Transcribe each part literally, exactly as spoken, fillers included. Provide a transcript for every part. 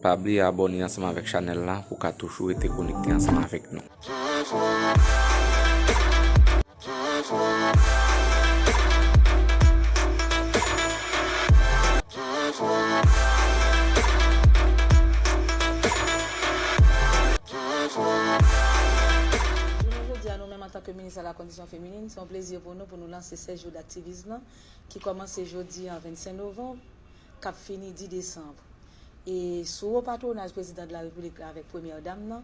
Pa bliye abòne ansanm avèk chanèl la pou w ka toujou rete konekte ansanm avèk nou. Jounen jodi a, nou menm antanke minis a la kondisyon feminin, se yon plezi pou nou pou nou lanse sèz jou daktivis lan ki kòmanse jodi a vennsenk novanm, k ap fini dis desanm. E sou wo patwonaj Prezidan de la Repiblik la avèk Premyè Dam nan,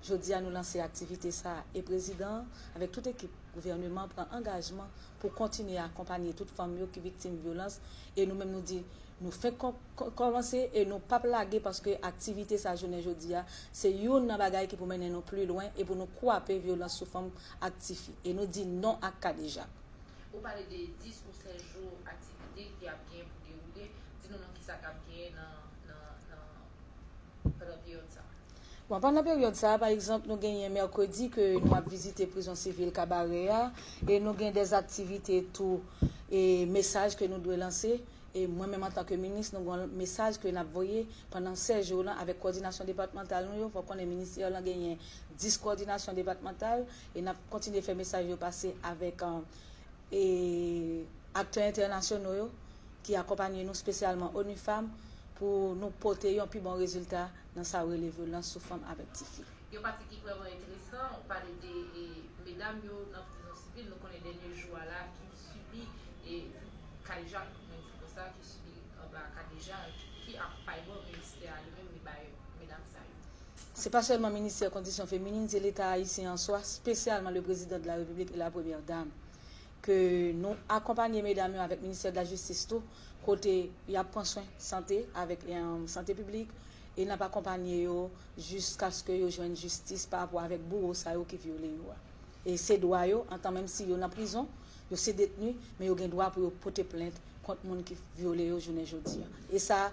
jodi a nou lanse aktivite sa a e Prezidan an avèk tout ekip gouvèneman pran angajman pou kontinye akonpanye tout fanm yo ki viktim vyolans. E nou menm nou di nou fenk kò- kò- kòmanse e nou p ap lage, paske aktivite sa jounen jodi a se youn nan bagay ki pou mennen nou pli lwen e pou nou kwape vyolans sou fanm ak tifi. E nou di non ak kadejak. Ou pale de dis ou sèz jou aktivite ki ap genyen pou dewoule. Di nou nan kisa k ap genyen nan, nan, nan, pandan peryòd sa a. Bon, pandan peryòd sa a, pa egzanp, nou genyen mèkredi ke nou ap vizite prizon sivil Kabarè a, e nou gen dèz aktivite tou, e mesaj ke nou dwe lanse. E mwen menm antanke minis, nou gen yon mesaj ke n ap voye pandan sèz jou lan avèk kowòdinasyon depatmantal nou yo. Fò w konnen ministè lan genyen dis kowòdinasyon depatmantal, e n ap kontinye fè mesaj yo pase avèk, e, aktè entènasyonal yo ki akonpanye nou, espesyalman ONU Femmes, pou nou pote yon pi bon rezilta nan sa yo rele vyolans sou fanm avèk tifi. Yon pati ki vrèman enteresan, ou pale de, e, medam yo nan prizon sivil, nou konnen dènye jou a la ki sibi, e, kadejak, mwen di konsa, ki sibi anba kadejak, ki akonpayman ministè a li menm li bay medam sa yo. Se pa sèlman ministè kondisyon feminin, se Leta ayisyen an swa, espesyalman le Prezidan de la Repiblik e la Premyè Dam, ke nou akonpanye medam yo avèk ministè de la jistis tou, kote y ap pran swen sante avèk, e, sante piblik, e n ap akonpanye yo jiskaske yo jwenn jistis pa rapò avèk bouwo sa yo ki vyole yo a. E se dwa yo, antan menm si yo nan prizon, yo se detni, men yo gen dwa pou yo pote plent kont moun ki vyole yo jounen jodi a. E sa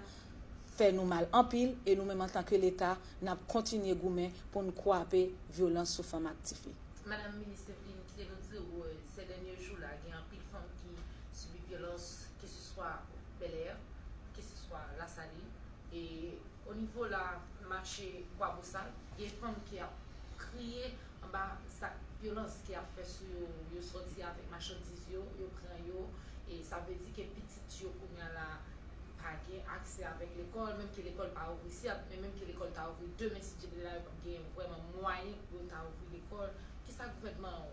fè nou mal anpil, e nou menm antanke Leta, n ap kontinye goumen pou n kwape vyolans sou fanm ak tifi. Madanm Minis Eveline, kite nou di w, e, sèdènye jou la, gen anpil fanm ki sibi vyolans, keseswa Bèlè, keseswa Lasalin, e o nivo la mache Kwabosal, gen fanm ki ap kriye anba sa vyolans ki ap fè sou yo, yo sòti avèk machandiz yo, yo pran yo, e sa vle di ke pitit yo kounye a la pa gen aksè avèk lekòl, menm ke lekòl pa ouvri, si ap, men menm ke lekòl ta ouvri demen, si Dye vle, la yo p ap gen vrèman mwayen pou yo ta ouvri lekòl. Kisa gouvènman an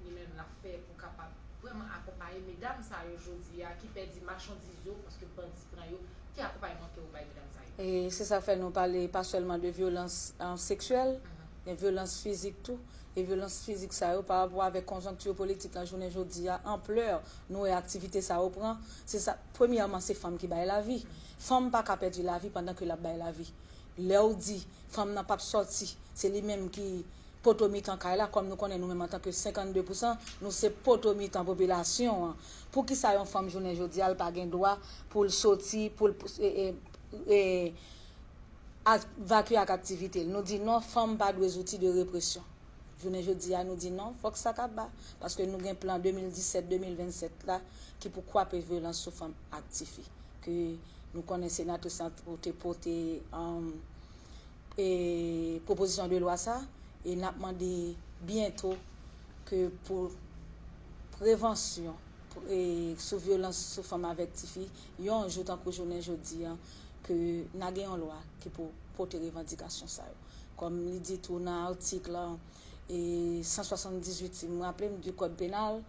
li menm l ap fè pou kapab vrèman akonpaye medam sa yo jodi a ki pèdi machandiz yo paske bandi pran yo? Ki akonpayman ke ou bay medam sa yo? E se sa fè nou pale pa sèlman de vyolans, e, seksyèl, men vyolans fizik tou. E vyolans fizik sa yo, pa rapò avèk konjonkti politik lan jounen jodi a, anplè nou wè aktivite sa yo pran, se sa, premyèman, se fanm ki bay lavi. Fanm pa ka pèdi lavi pandan ke l ap bay lavi. Lè w di fanm nan p ap sòti, se li menm ki poto mitan kay la, kòm nou konnen nou menm antanke senkannde pousan, nou se poto mitan popilasyon an. Poukisa yon fanm jounen jodi a, l pa gen dwa pou l soti, pou l, e, e, e, a-, vakye ak aktivite l? Nou di non, fanm pa dwe zouti de represyon. Jounen jodi a, nou di non, fòk sa kaba, paske nou gen plan de mil disèt de mil vennsèt la ki pou kwape vyolans sou fanm ak tifi, ke nou konnen senatris lan te pote, um, e, pwopozisyon de lwa sa, e n ap mande byento ke pou prevansyon, pou, e, sou vyolans sou fanm avèk tifi, yon jou tankou jounen jodi a, ke n a gen yon lwa ki pou pote revandikasyon sa yo. Kòm li di tou nan atik lan, e, san swasanndizuit, si m raple m, di kòd penal,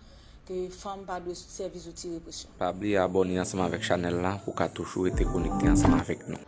ke fanm pa dwe sèvi zouti represyon. Pa bliye abòne ansanm avèk chanèl la pou w ka toujou rete konekte ansanm avèk nou.